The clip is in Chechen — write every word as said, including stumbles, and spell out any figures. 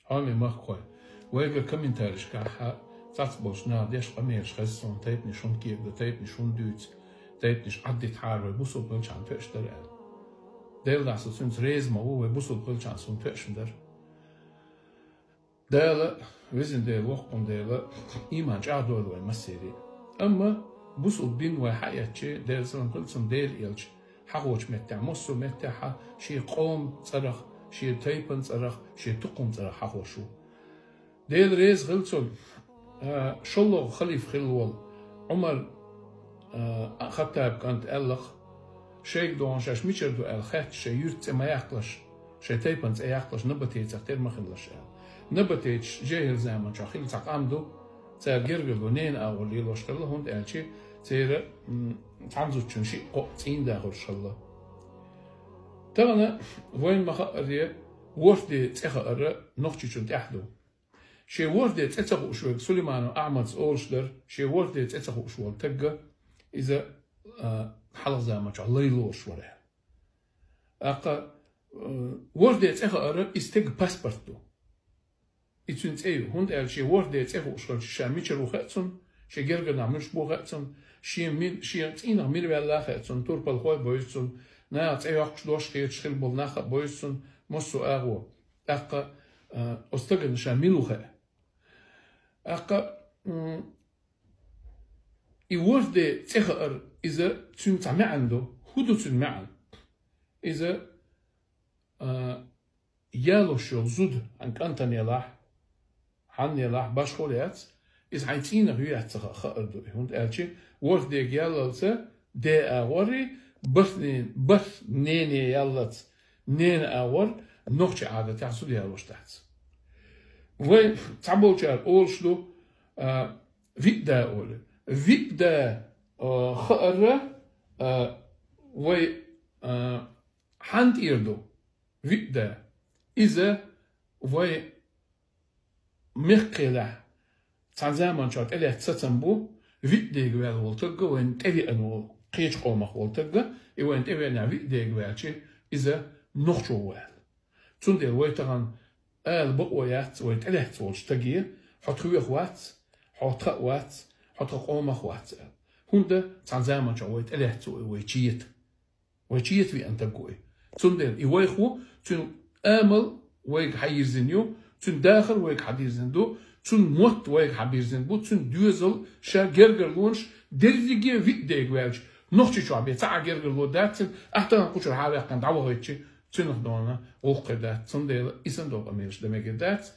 Ӏомий махкахой, вайга комментарийшкахь цхьацца болчу наха деш къамелаш хеза суна, тайпанаш хӀунда кегадо, тайпанаш хӀунда дуьйцу, тайпанаш Ӏаддитахьара вай бусулба хилчахьана тоьаш дара аьлла. Делан дуьхьа со цуьнца реза ма ву, вай бусулба хилчахьана суна тоьаш ма дара. Дала, везан Дела, воккхун Дела, ийман чӀагӀдойла вайн массеран. Амма бусулба дин вай хьаэцча, Делан салам хилла цунна, Делан элча хьахочу меттехь, массо а меттехь а шен къоман цӀарах, шен тайпан цӀарах, шен тукхуман цӀарах хьахош ву. Дела реза хилла цунна, а, шолгӀа халифа хилла волу Ӏумар, а, Хаттаб кӀанта аьлла-кх, шайга догӀун шаьш мичара ду аьлла хаьттича, шайн юьртан цӀе ма яккхалаш, шайн тайпан цӀе яккхалаш, набатейцех тера ма хилалаш аьлла. Набатейцаш жехӀил заманчохь хилла цхьа къам ду, цара гергарло ненан агӀор лелош хилла, хӀунда аьлча церан, м, цхьана зудчун шиъ-кхоъ цӀийнан дахурш хилла. Тахана вайна ма-хаъара, ворхӀ ден цӀе хаар нохчичунна тӀехь ду. Шен ворхӀ ден цӀе ца хууш верг, Сулейманов Ахьмада олуш дара, шен ворхӀ ден цӀе ца хууш волу стаг, иза, а, хьалха заманчохь лай лоруш вара аьлла. ТӀаккха, а, ворхӀ ден цӀе хаар и стеган паспорт ду. И цуьнан цӀе ю, хӀунда аьлча шен ворхӀ ден цӀе хууш хилча, ша мичара ву хаьа цунна, шен гергара нах муьлш бу хаьа цунна, шен мил-, шен цӀийнах мила ваьлла хаьа цунна, турпалхой а бойзу цунна, наха цӀе йоккхуш дош хеташ хилла болу нах а бойзу цунна, массо а агӀо. ТӀаккха, а, оцу стагана ша мила ву хаьа. ТӀаккха, м, и ворхӀ ден цӀе хаар, иза цуьнан цхьа маьӀна ду. ХӀун ду цуьнан маьӀна? Иза, а, ялош йолу зуда хьан кӀантана елахь, хьанна елахь, башхо а яц, иза хьайн цӀийнах ю яц ца хаа хаар ду и, хӀунда аьлча ворхӀ дега яллалц ден агӀор, бархӀ нен-, бархӀ нене яллалц ненан агӀор нохчийн Ӏадатехь зуда ялош дац. Вай цхьаболчара олуш ду, а, виъ да олу. Виъ да, а, хаарра, а, вай, а, хьанна тӀера ду? Виъ да. Иза вай мехкахелехь цхьана заманчохь тӀелаьцна сацам бу, виъ дега ваьлла волу стаг вайна тӀевеана волу, кхечу къомах волу стаг, и вайна тӀевеанехь виъ дега ваьлча, иза нохчо ву аьлла. Цундела вай тахана ала бакъо яц вай тӀелаьцна волчу стаге, хьо тхан вех вац, хьо тхан а вац, хьо тхан къомах вац аьлла. ХӀунда цхьана заманчохь вай тӀелаьцна ву и вай чета. Вай чета веана стаг ву и. Цундела и вайх ву, цуьнан амал вайга хьайирзина ю, цуьнан дахар вайга хьадирзина ду, цуьнан мотт вайга хьабирзина бу, цуьнан доьзал, ша гергарлонаш дерриге виъ дега ваьлча, Нохчийчохь бен цхьа а гергарло дац цуьнан, ахь тахана кхучуьра хьа а ваьккхина дӀавахийтча, цуьнах дона гӀуллакх хир дац, цундела и санна долу къамелаш дан мегар дац.